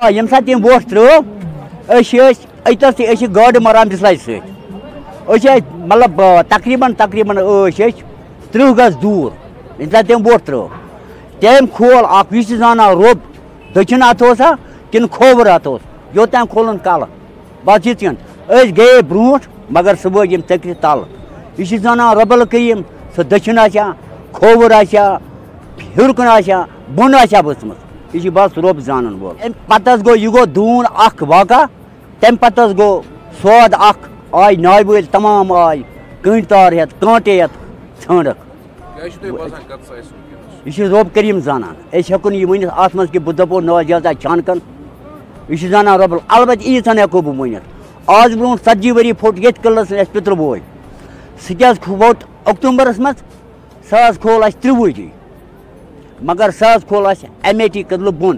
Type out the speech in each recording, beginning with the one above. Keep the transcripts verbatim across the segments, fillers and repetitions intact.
آ، ییٚمہِ ساتہٕ تٔمۍ ووٹ ترٛٲو، أسۍ ٲسۍ أتٮ۪تھ تہِ، أسۍ چھِ گاڈٕ مَران بِسلَے سۭتۍ۔ أسۍ ٲسۍ، مطلب، آ، تقریٖباً، تقریٖباً ٲسۍ أسۍ تٕرٛہ گز دوٗر۔ ییٚمہِ ساتہٕ تٔمۍ ووٹ ترٛٲو، تٔمۍ کھول اکھ، یُس یہِ زانان روٚب دٔچھُن اَتھٕ اوسا کِنہٕ کھووُر اَتھٕ اوس، یوٚت تام کھولُن کَلہٕ۔ بس یِتھ کٔنۍ۔ أسۍ گٔیے برونٛٹھ، مگر سُہ وٲج یِم ژٔکرِ تَل۔ یہِ چھِ زانان رۄب الکریٖم، سُہ دٔچھُن آسیا، کھووُر آسیا، ہیوٚر کُن آسیا، بۄن آسیا ؤژھمٕژ۔ یہِ چھِ بس رۄب زانَن وول۔ اَمہِ پتہٕ حظ گوٚو، یہِ گوٚو دوٗن اکھ واقعہ۔ تَمہِ پتہٕ حظ گوٚو سود اکھ، آے نایہِ وٲلۍ تمام آے، کٔنٛڈۍ تار ہٮ۪تھ، کانٛٹے ہٮ۪تھ ژھانٛڈَکھ۔ کیٛاہ چھُ تۄہہِ باسان، کَتَس آسہِ وٕنکیٚنَس؟ یہِ چھُ رۄب کریٖم زانان۔ أسۍ ہٮ۪کو نہٕ یہِ ؤنِتھ، اَتھ منٛز کہِ بہٕ دَپو ناو زیادٕ چھانہٕ کَن۔ یہِ چھُ زانان رۄب ال-، البتہٕ ییٖژ ہن ہٮ۪کو بہٕ ؤنِتھ۔ آز برونٛٹھ ژتجی ؤری پھوٚٹ ییٚتہِ کٔدلَس منٛز اَسہِ پِتُر بوے۔ سُہ تہِ حظ کھوٚت اکتوٗبرَس منٛز، سُہ حظ کھول اَسہِ ترٛےٚ ؤری۔ مگر سُہ حظ کھول اَسہِ ایم اے ٹی کٔدلہٕ بۄن۔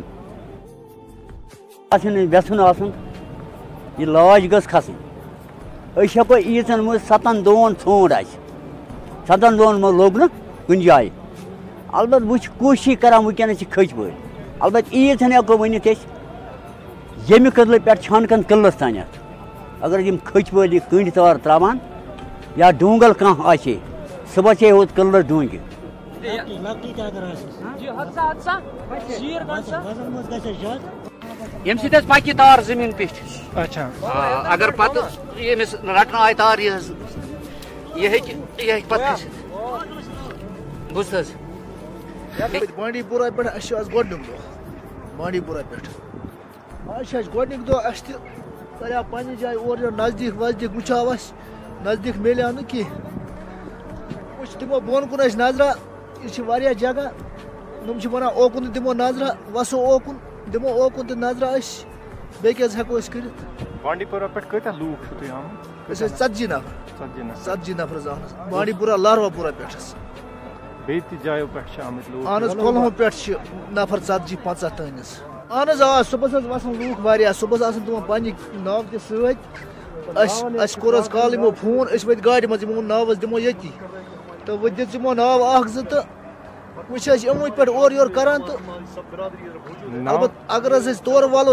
آسُن، یہِ وٮ۪ژھُن آسُن، یہِ لاج گٔژھ کھسٕنۍ۔ أسۍ ہٮ۪کو ییٖژن منٛز ستن دۄہن ژھونٛڈ آسہِ، ستن دۄہن منٛز لوٚب نہٕ کُنہِ جایہِ۔ البتہٕ وۄنۍ چھِ کوٗشِش کران، وٕنکیٚنس چھِ کھٔج پٲٹھۍ۔ البتہٕ ییٖژ ہن ہٮ۪کو ؤنِتھ أسۍ، ییٚمہِ کٔدلہٕ پٮ۪ٹھ چھانہٕ کن قلعس تانٮ۪تھ، اگر یِم کھٔج پٲٹھۍ یہِ کٔنٛڈۍ تار تراوان یا ڈوٗنگل کانٛہہ آسہِ ہے، سُہ وَسہِ ہے ہوٚت قلعس ڈوٗنگہِ۔ لۄکٹی، لۄکٹی تہِ اگر آسٮ۪س۔ یہِ ہَتھ سا، ہَتھ سا، شیٖر کَن سا۔ وزن، وزن منٛز گژھِ اَسہِ زیادٕ۔ ییٚمہِ سۭتۍ حظ پَکہِ یہِ تار زٔمیٖن پیٚٹھۍ۔ اچھا۔ آ، اگر پَتہٕ ییٚمِس رَٹنہٕ آیہِ تار، یہِ حظ، یہِ ہیٚکہِ، یہِ ہیٚکہِ پَتہٕ کھٔسِتھ۔ بوٗزتھٕ حظ؟ بانڈی پورہ پٮ۪ٹھ، اَسہِ چھُ آز گۄڈٕنیُک دۄہ بانڈی پورہ پٮ۪ٹھ۔ آز چھِ اَسہِ گۄڈٕنیُک دۄہ، اَسہِ تہِ کَریو پنٛنہِ جایہِ اورٕ یورٕ نزدیٖک وزدیٖک وٕچھاو اَسہِ، نزدیٖک میلیو نہٕ کینٛہہ۔ وٕچھ، دِمو بۄن کُن أسۍ نظرہ، یہِ چھِ واریاہ جگہ، یِم چھِ وَنان اوکُن تہِ دِمو نظرہ، وَسو اوکُن، دِمو اوکُن تہِ نظرہ أسۍ، بیٚیہِ کیٛاہ حظ ہٮ۪کو أسۍ کٔرِتھ؟ بانڈی پورہ پٮ۪ٹھ کۭتیٛاہ لوٗکھ چھِو تُہۍ آمٕتۍ؟ أسۍ ٲسۍ ژتجی نفر۔ ژتجی نفر۔ ژتجی نفر حظ آمٕتۍ۔ بانڈی پورہ لاروا پورہ پٮ۪ٹھ حظ۔ بیٚیہِ تہِ جایو پٮ۪ٹھ چھِ آمٕتۍ لوٗکھ؟ اہن حظ، کۄلہُمو پٮ۪ٹھ چھِ نفر ژتجی پنٛژاہ تٲنۍ حظ۔ اہن حظ، آ، صُبحس حظ وَسان لوٗکھ واریاہ۔ صُبحس آسان تِمن پننہِ ناو تہِ سۭتۍ۔ اَسہِ، اَسہِ کوٚر حظ کالہٕ یِمو فون، أسۍ وٲتۍ گاڑِ منٛز، یِمو ووٚن ناو حظ دِمو ییٚتی۔ تہٕ وۄنۍ دِژ یِمو ناو اکھ زٕ تہٕ وۄنۍ چھِ أسۍ یِموٕے پٮ۪ٹھ اورٕ یورٕ کران تہٕ ناو؟ البتہٕ اگر حظ أسۍ تورٕ والو،